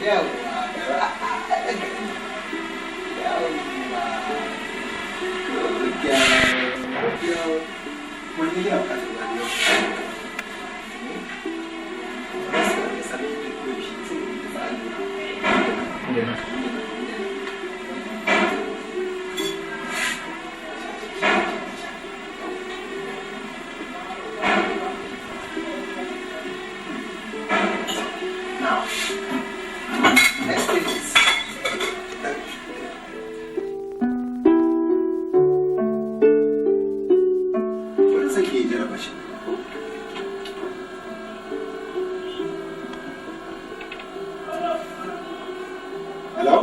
Yawwa, yawwa. Good girl. Good girl. Wani gina bukatar ruwa da yawa. Wasu ya sami da kofi sai da allura. Now, next thing is bari sake jaraba shi. Hello?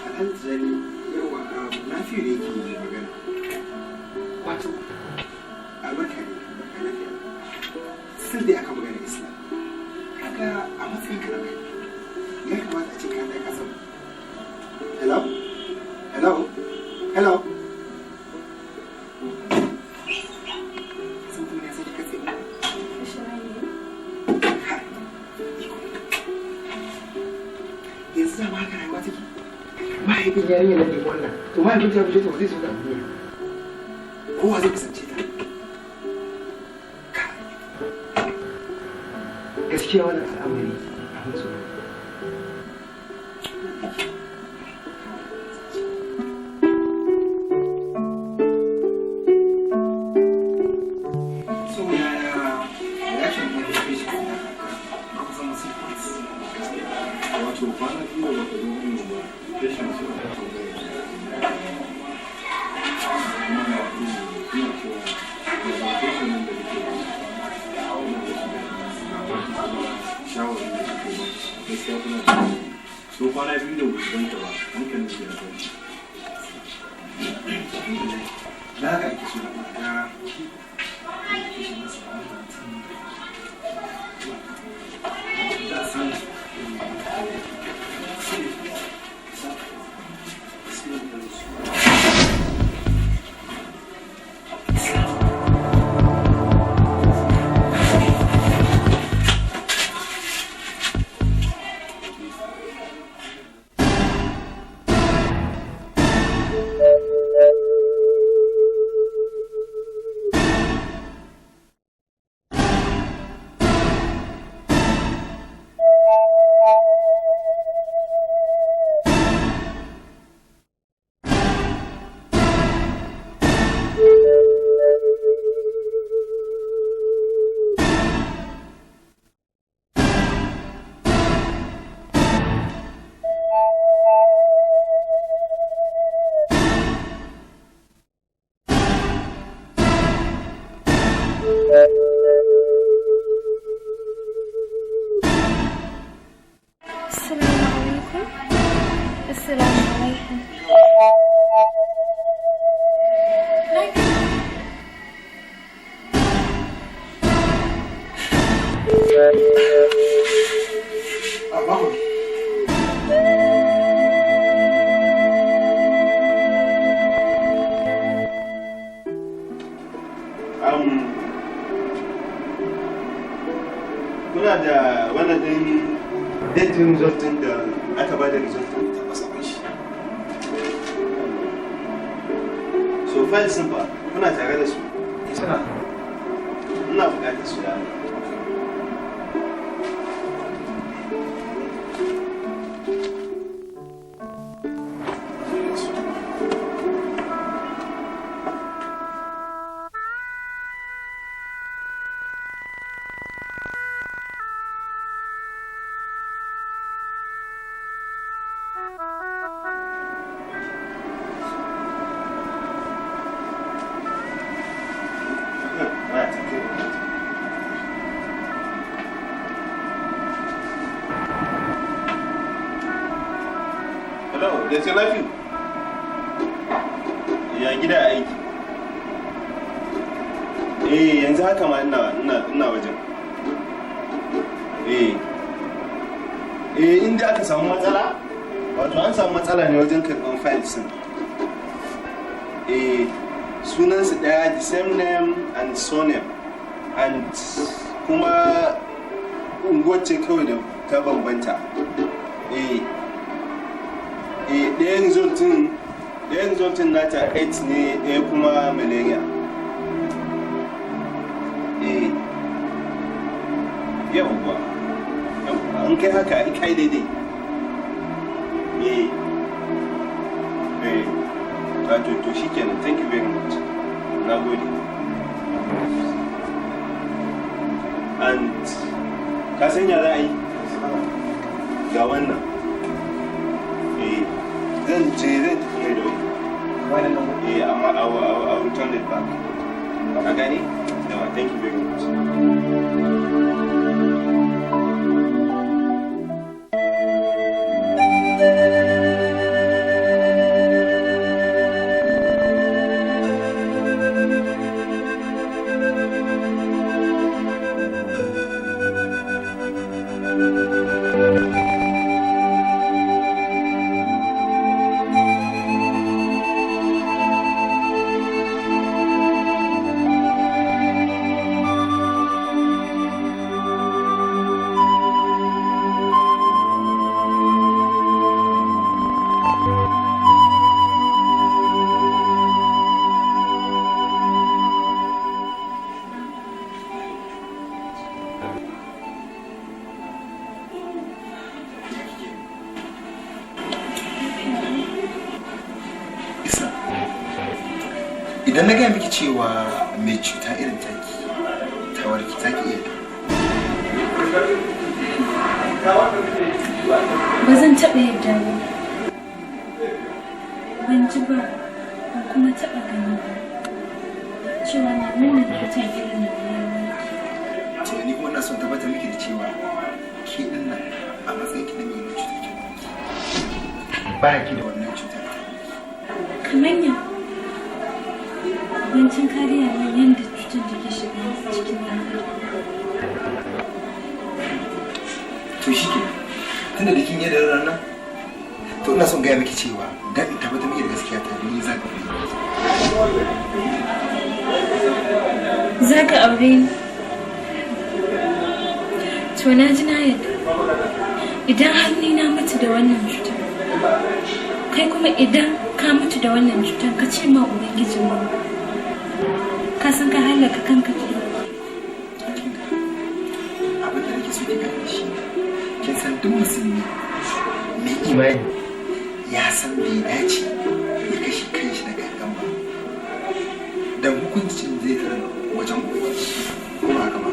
Alhaji Tijjani, yawa, Nafi'u ne yake magana. Wato, albarka ne, albarka lafiya. Still dai aka magana Islam. Kaga a matsayin ka na mai, ya kamata a ce ka ɗaya kasan. Hello? Hello? Hello? Sun kuma ne sai kika tsaye. Kai, iko. Yanzu dama haka rayuwa take. Mahaifin yarinya nan ne wannan. To mahaifin ta fito, to zai so ta a duniya. Kowa zai kusance ta. Kai. Gaskiya wannan al'amari abin tsoro. So yaya reaction ɗin patient ɗin haka ka kusan wasu points? Wato kwana 2 da baka zo wurin ba, patient suna ta tambaya, amma ina cewa medication nan da nake ba su, ina musu da kuma shawarin da suke ba gaskiya kuna da so kwana 2 da basu ganta ba, hankalin su ya tashi. Da haka ake so da ga medication na samu mutum za a samu. Assalamu alaikum. Assalamu alaikum. Lafiya. A babu. Kuna da wannan din date result din da aka bada result din? Tabbas akwai shi. So files din fa, kuna tare da su? Suna. Ina buƙatar su da Allah. Waya ta kai wa. Hello, da ce lafi? Ya gida, aiki? Eh, yanzu haka ma ina wajen. Eh. Eh, inda aka samu matsala? Wato an samu matsala ne wajen karɓar files din. Eh, sunansu ɗaya, the same name and surname. And kuma unguwar ce kawai da ta bambanta. Eh, eh, ɗayan result din nata 8 ne, ɗaya kuma malaria. Eh, yawwa, yawwa, an kai haka ai kai daidai. Eh, eh, to shikenan. Thank you very much, na gode. And ka san ya za a yi? Ga wannan. Eh, zan je, zan tafi mai da wani. Eh, amma I will return it back. Ka gane? Yawa, thank you very much. Isa, idan na gaya miki cewa mai cuta irin taki ta warke, zaki iya? Ba zan taɓa yadda ba. Ban ji ba, ban kuma taɓa gani ba cewa na wannan cutar irin na ya warke. To, ni kuma ina son tabbatar miki da cewa ke din nan, a matsayin ki na mai wannan cutar, ki warke. Ba ki da wannan cutar. Kamar ya? Abincin kariya ne yadda cutar take shiga cikin ɗan adam. To shi ke, tunda da kin yi da ranar, to ina son gaya miki cewa dan in tabbatar miki da gaskiya ta, ni za ka Za ka aure ni? To, na ji, na yadda. Idan har ni na mutu da wannan cutar, kai kuma idan ka mutu da wannan cutar, ka ce ma Ubangijin mu. Ka san ka halaka kanka ke. Abin da nake so ki gane shi, kin san duk musulmi mai imani ya san bai dace ya kashe kanshi da gangan ba, dan hukuncin zai tarar wajen Ubangiji, ko ba haka ba?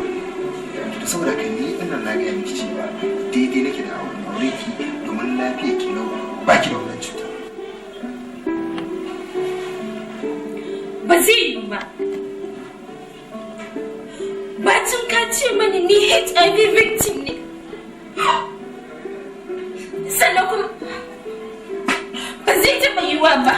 To, saboda haka ni ina na gaya miki cewa daidai nake da aure ki, domin lafiya ki lau, ba ki da wannan cuta. Ba zai yiwu ba. Bacin ka ce mani ni HIV victim ne. Sannan kuma ba zai taɓa yiwuwa ba.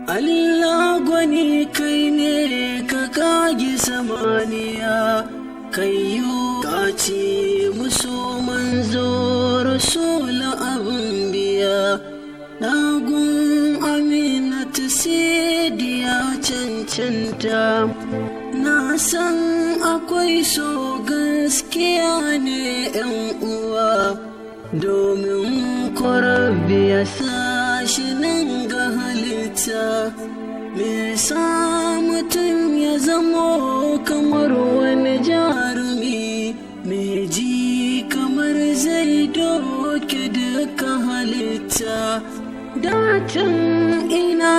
Allah gwani, kai ne ka kage samaniya, kai yi ka ce musu manzo Rasul abin biya, Dagun Aminatu Sidiya cancanta, na san akwai so, gaskiya ne yan uwa, domin kwarabi ya sashi nan ga halitta. Me sa mutum ya zamo kamar wani jarumi mai ji kamar zai doke duka halitta? Dacin ina